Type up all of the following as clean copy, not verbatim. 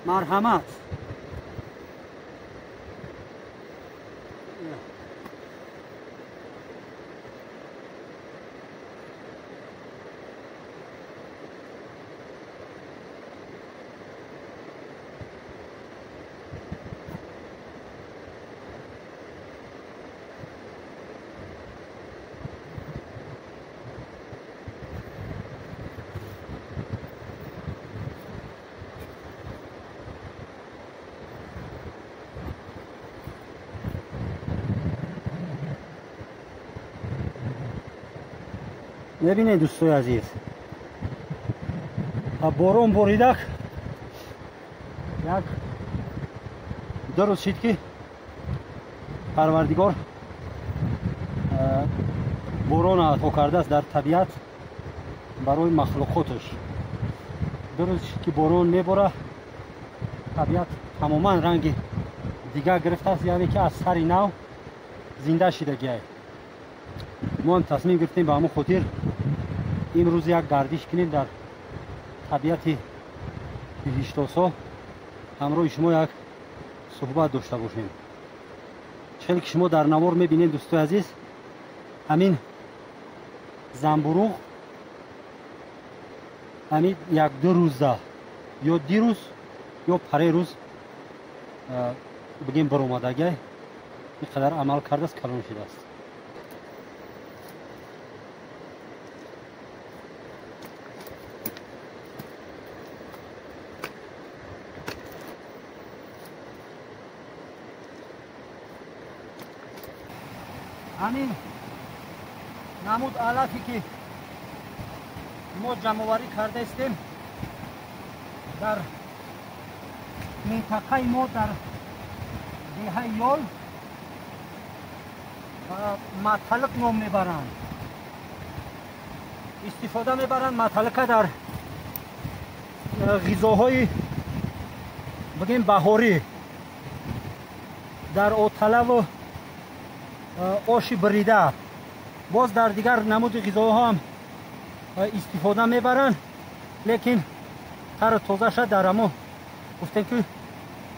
Марҳамат. Мебинед, дӯстои азиз, борон боридак як ду рӯз шид, ки Парвардигор борон ато кардааст дар табиат барои махлуқоташ. 2 рӯз шид, ки борон мебора, табиат тамоман ранги дигар гирифтааст, яъне ки аз сари нав зинда шидагиай. Мо ҳам тасмим гирифтем, ба ҳамон хотир имрӯз як гардиш кунем дар табиати биҳиштосо, ҳамроҳи шумо як суҳбат дошта бошем. Хеле ки шумо дар навор мебинед, дӯстои азиз, ҳамин замбуруғ ҳамин як-ду рӯза, ё дирӯз, ё парерӯз бигем, баромадагиай, ин қадар амал кардааст, калон шудааст. Ҳамин намуд алафе ки мо ҷамъоварӣ карда истем, дар минтақаи мо, дар деҳаи Ёл, маталиқ ном мебаранд, истифода мебаранд маталиқа дар ғизоҳои, бигем, баҳорӣ, дар оталаву оши бирида, боз дар дигар намуди ғизоҳо ҳам истифода мебаранд, лекин тару тозаша дар ҳамо гуфтем, ки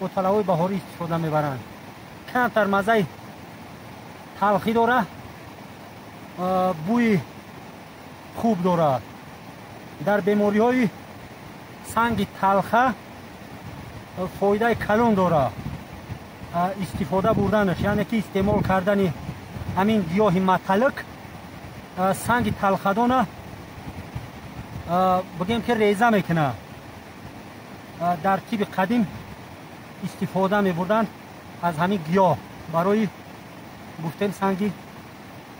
оталавҳои баҳорӣ истифода мебаранд. Камтар маззаи талхӣ дора, бӯи хуб дорад. Дар бемориҳои санги талха фоидаи калон дорад истифода бурданаш, яъне ки истеъмол кардани ҳамин гиёҳи маталиқ санги талхадона, бигем, ки реза мекунад. Дар тиби қадим истифода мебурданд аз ҳамин гиёҳ барои, гуфтем, санги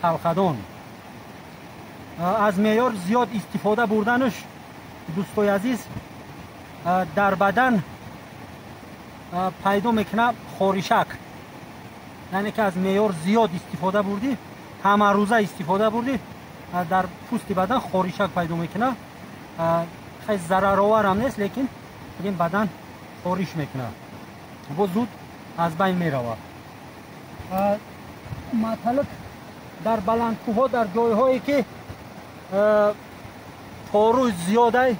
талхадон. Аз меъёр зиёд истифода бурданаш, дӯстои азиз, дар бадан пайдо мекунад хоришак, яъне ки аз меъёр зиёд истифода бурдӣ, ҳамарӯза истифода бурдӣ, дар пӯсти бадан хоришак пайдо мекунад. Хеле зарароварам нест, лекин бигем, бадан хориш мекунад, боз зуд аз байн меравад. Маталиқ дар баландкӯҳҳо, дар ҷойҳое ки пору зиёдай,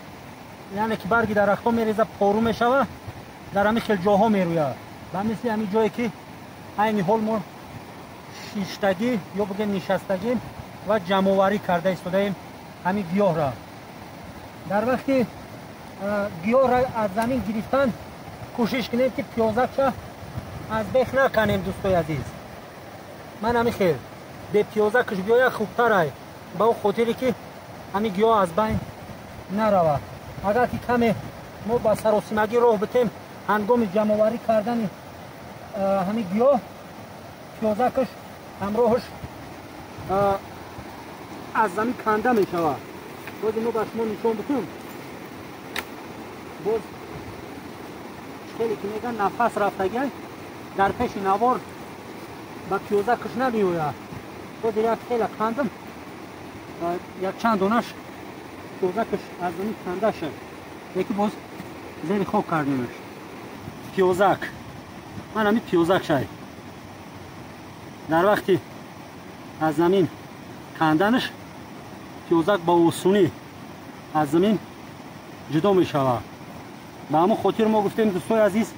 яъне ки барги дарахтҳо мереза, пору мешавад, дар ҳамин хел ҷоҳо мерӯяд, ба мисли ҳамин ҷое ки айни ҳол мо шиштагӣ ё бигем нишастагӣ ва ҷамъоварӣ карда истодаем ҳамин гиёҳра. Дар вақти гиёҳра аз замин гирифтан кӯшиш кунем, ки пиёзакша аз бех наканем, дӯстои азиз. Ман ҳамин хел бепиёзакш биёяд хубтарай, ба он хотире ки ҳамин гиёҳ аз байн наравад. Агар ки каме мо ба саросимагӣ роҳ битем ҳангоми ҷамъоварӣ кардани ҳамин гиёҳ, пиёзакаш ҳамроҳаш аз замин канда мешавад. Бози мо ба шумо нишон битем, боз хеле ки мегӯянд, нафас рафтагиай дар пеши навор ба пиёзакаш намеояд. Боз як хела кандам, якчанд донаш пиёзакаш аз замин канда шуд, лекин боз зери хок кардемаш. Пиёзак ман ҳамин пиёзак шай, дар вақти аз замин канданаш пиёзак ба осунӣ аз замин ҷудо мешавад. Ба ҳамон хотир мо гуфтем, дӯстои азиз,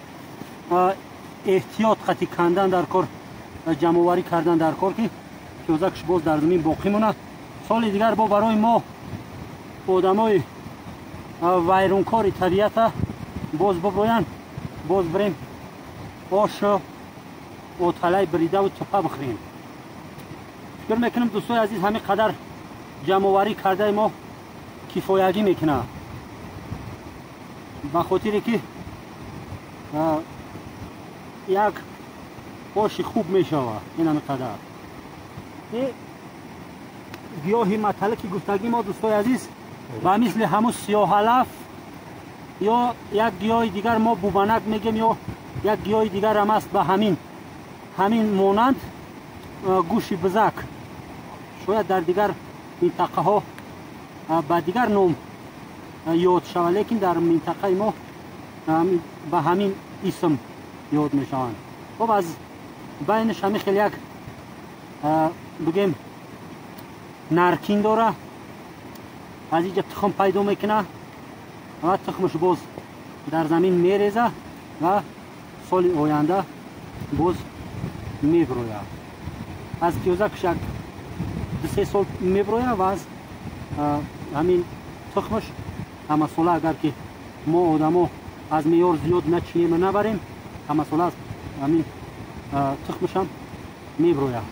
эҳтиёт қати кандан дар кор, ҷамъоварӣ кардан дар кор, ки пиёзакш боз дар замин боқӣ монад. Соли дигар бо барои мо одамои вайронкори табиата боз биброянд, боз бирем ошу оталай бридаву тупа бихӯрем. Фикр мекунам, дӯстои азиз, ҳамин қадар ҷамъоварӣ кардаи мо кифоягӣ мекунад, ба хотире ки як оши хуб мешавад. Ин ҳамин қадар гиёҳи маталаки гуфтагӣ мо, дӯстои азиз, ба мисли ҳамун сиёҳалаф ё як гиёҳи дигар мо бубанак мегем, ё як гиёҳи дигарам аст ба ҳамин монанд гӯши бизак. Шояд дар дигар минтақаҳо ба дигар ном ёд шавад, лекин дар минтақаи мо ба ҳамин исм ёд мешаванд. Хоб, аз байнаш ҳамин хел як бигем наркин дора, аз инҷа тухм пайдо мекунад ва тухмаш боз дар замин мереза ва соли оянда боз меброяд. Аз пиёзакш як 2-3 сол меброяд ва аз ҳамин тухмаш ҳамасола, агар ки мо одамо аз меъёр зиёд начинем набарем, ҳамасола аз ҳамин тухмашам меброяд.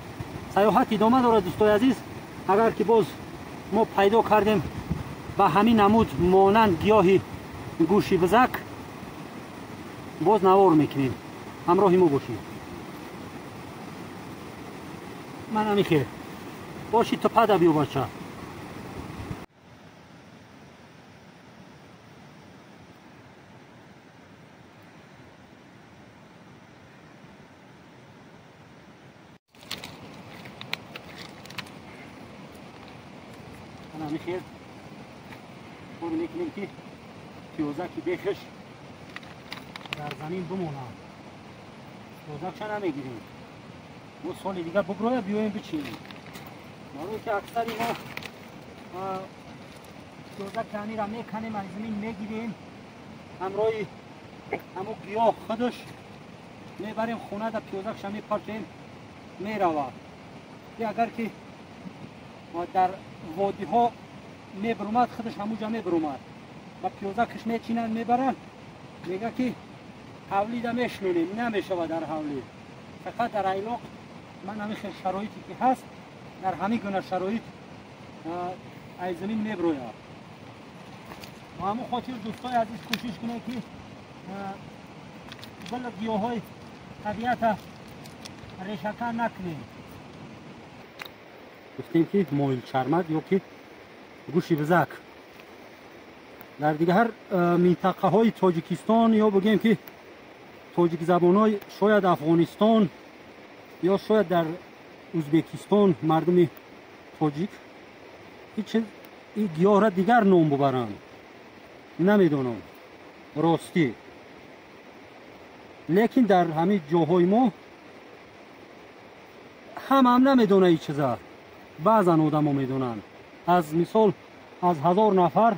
Саёҳат идома дорад, дӯстои азиз. Агар ки боз мо пайдо кардем ба ҳамин намуд монанд гиёҳи гӯши бизак, боз навор мекунем. Ҳамроҳи мо бошед. Ман ҳамин хел боши тупада биё, бача. Ҳамин хел кор мекунем, ки пиёзаки бехаш дар замин бимонад. Пиёзакша намегирем, мо соли дигар биброя биёем бичинем. Барое ки аксари мо пиёзаки ҳамира меканем, аз замин мегирем, ҳамроҳи ҳамун гиёҳ худаш мебарем хона, да пиёзакша мепартоем, меравад. Агар ки дар водиҳо мебурумад, худаш ҳамуҷа мебурумад ва пиёзакаш мечинанд, мебаранд, мега ки ҳавлида мешнонем, намешавад дар ҳавлӣ, фақат дар айлоқ. Ман ҳамин хел шароите ки ҳаст, дар ҳамин гуна шароит аз замин меброяд. Ба ҳамон хотир, дӯстои азиз, кӯшиш кунед, ки гул гиёҳҳои табиата решакан накунем. Гуфтем ки моилчармак ё ки гӯши бизак дар дигар минтақаҳои Тоҷикистон, ё бигем ки тоҷикзабонҳои шояд Афғонистон ё шояд дар Ӯзбекистон мардуми тоҷик ин гиёҳра дигар ном бубаранд, намедонам ростӣ, лекин дар ҳамин ҷоҳои мо ҳамаам намедона ин чиза. Баъзан одамо медонанд. Аз мисол, аз 1000 нафар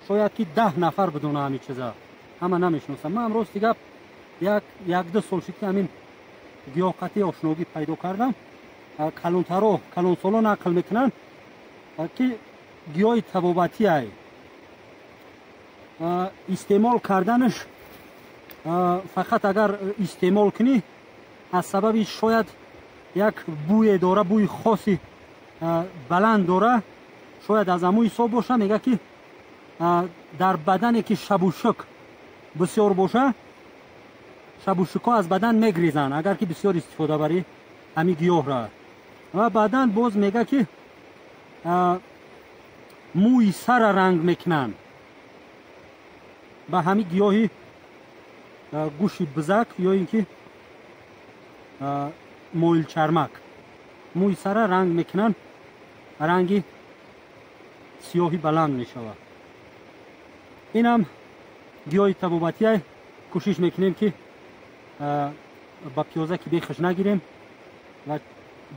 шояд ки 10 нафар бидона ҳамин чиза, ҳама намешиносанд. Ман рости гап 1-2 сол шуд, ки ҳамин гиёҳқатӣ ошногӣ пайдо кардам. Калонтаро, калонсоло нақл мекунанд, ки гиёҳи табобатиай, истеъмол карданаш фақат агар истеъмол кунӣ, аз сабаби шояд як бӯе дора, бӯи хоси баланд дора, шояд аз ҳамун ҳисоб боша. Мега ки дар бадане ки шабушук бисёр боша, шабушукҳо аз бадан мегрезанд, агар ки бисёр истифода барӣ ҳамин гиёҳра. Ва баъдан боз мега ки мӯи сара ранг мекунанд ба ҳамин гиёҳи гӯши бизак ё ин ки моилчармак, мӯи сара ранг мекунанд, ранги сиёҳи баланд мешавад. Инам гиёҳи табобатия. Кӯшиш мекунем, ки ба пиёзаки бехаш нагирем ва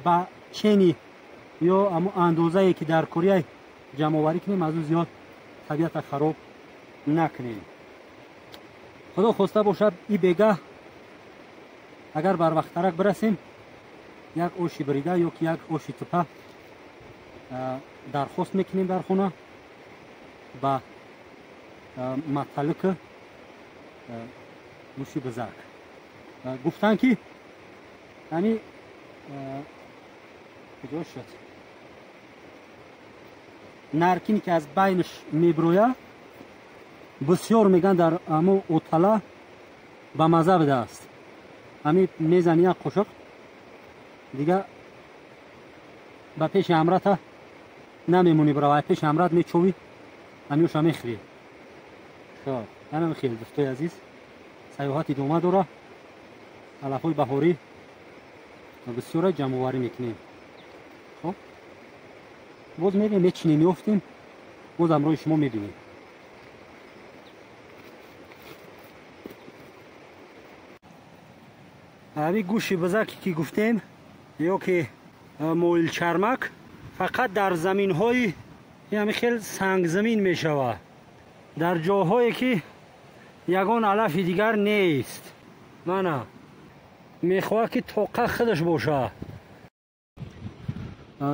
ба чени ё андозае ки дар корея ҷамъоварӣ кунем, аз ӯ зиёд табиата хароб накунем. Худо хоста бошад, и бега агар барвақттарак бирасем, як оши бирида ё ки як оши тупа дархост мекунем дар хона ба маталуки гӯши бизак. Гуфтанд, ки ҳами куҷо шуд, наркине ки аз байнаш мебирояд, бисёр мегӯянд, дар ҳамо отала ба маза будааст. Ҳами мезани як қошуқ, дига ба пеши ҳамрата намемонӣ, бирава, пеши ҳамрат мечовӣ, ҳамиёша мехӯрӣ. Хоб, ҳамин хел, дӯстои азиз, саёҳат идома дора. Алафҳои баҳорӣ бисёра ҷамъоварӣ мекунем. Хоб, боз мерем, мечинем, меёфтем, боз ҳамроҳи шумо мебинем. Ҳами гӯши бизаке ки гуфтем ё ки моилчармак фақат дар заминҳои ҳами хел сангзамин мешавад, дар ҷоҳое ки ягон алафи дигар нест. Мана мехоҳад, ки тоқа худаш бошад.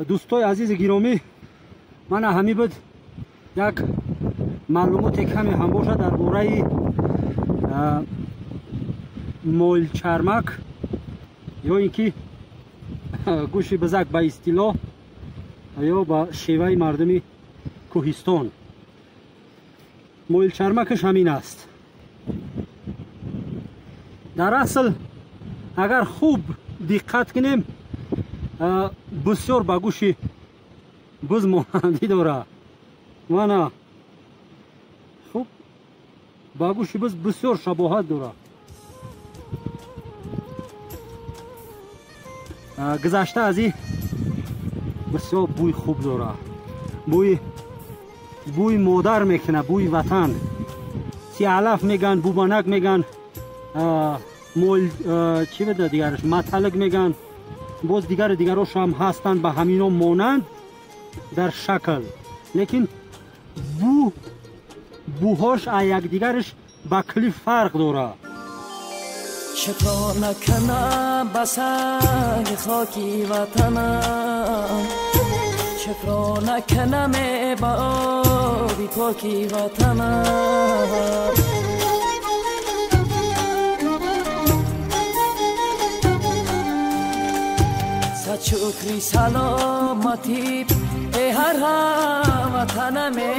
Дӯстои азизи гиромӣ, мана ҳамин буд як маълумоте каме ҳам бошад дар бораи моилчармак ё ин ки гӯши бизак ба истилоҳ ё ба шеваи мардуми кӯҳистон. Моилчармакаш ҳамин аст. Дар асл, агар хуб диққат кунем, бисёр ба гӯши буз монандӣ дорад. Мана хуб, ба гӯши буз бисёр шабоҳат дорад. Гузашта аз ин, бисёр бӯи хуб дорад, бӯи модар мекунад, бӯи ватан. Сиалаф меган, бубанак меган, моил чӣ буда дигараш, маталак меган, боз дигару дигарош ҳам ҳастанд ба ҳамино монанд дар шакл, лекин бӯҳош аз якдигараш ба куллӣ фарқ дорад. Шукро накунам ба санги хоки ватанам, шукро накунам ба оби поки ватанам. Сад шукри саломатӣ э ҳар ҳамватанаме.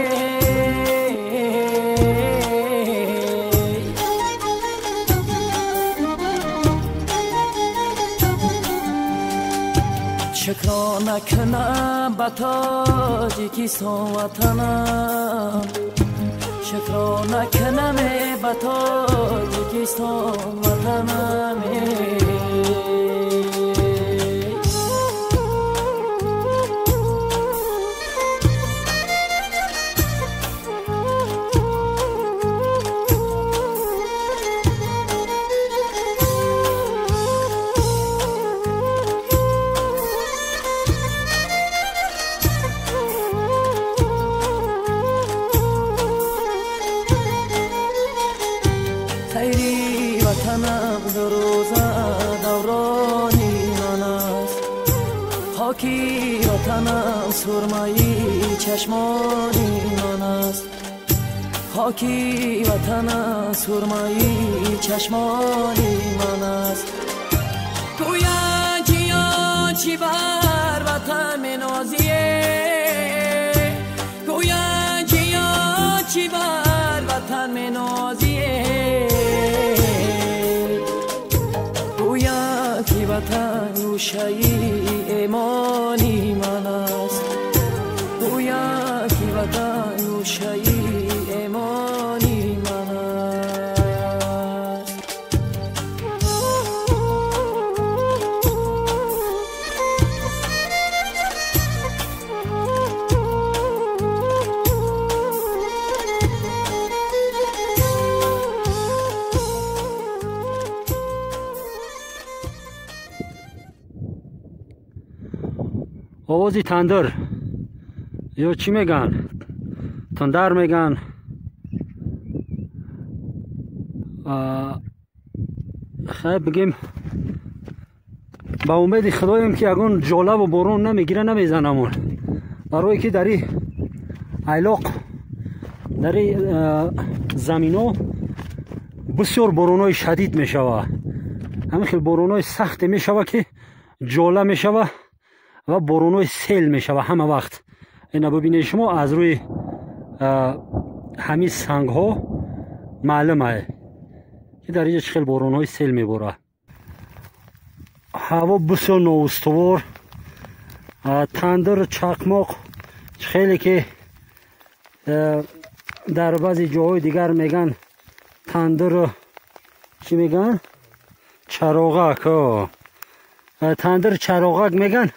Шукро накунам ба Тоҷикистон ватанам, шукро накунам ба Тоҷикистон ватанам. Ватанам рӯза даврони ман аст, хоки ватанам сурмаи чашмони ман аст, хоки ватанам сурмаи чашмони ман аст. Гӯянд ҷиён чӣ бар ватан менозие, гӯянд ҷиён чӣ бар ватан менозие, ки ватан гӯшаи эмони ман аст, гӯя ки ватан гӯшаи эмони ман аст. Овози тандир ё чӣ меган, тундар меган, Хайр, бигем, ба умеди худоем, ки ягон ҷолаву борон намегира, намезанамон, барое ки дар и айлоқ, дар и замино бисёр боронҳои шадид мешава. Ҳамин хел боронҳои сахте мешава, ки ҷола мешава ва боронҳои сел мешава ҳама вақт. Ина бибинед шумо, аз рӯи ҳамин сангҳо маълум ае, ки дар инҷа чӣ хел боронҳои сел меборад. Ҳаво бисёр ноустувор, тандир, чақмоқ, хеле ки дар баъзе ҷоҳои дигар меган, тандиру чӣ меган, чароғак, тандир, чароғак меган,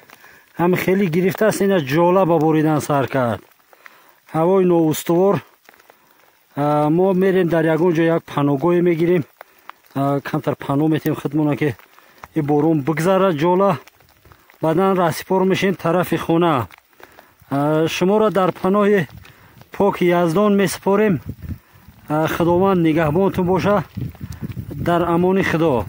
ҳам хеле гирифтааст. Ина ҷола ба боридан сар кард, ҳавои ноустувор. Мо мерем, дар ягон ҷо як паноҳгоҳе мегирем, камтар паноҳ метем худмона, ки и борон бигзарад, ҷола, баъдан раҳсипор мешем тарафи хона. Шуморо дар паноҳи поки Яздон месупорем. Худованд нигаҳбонтон боша. Дар амони Худо.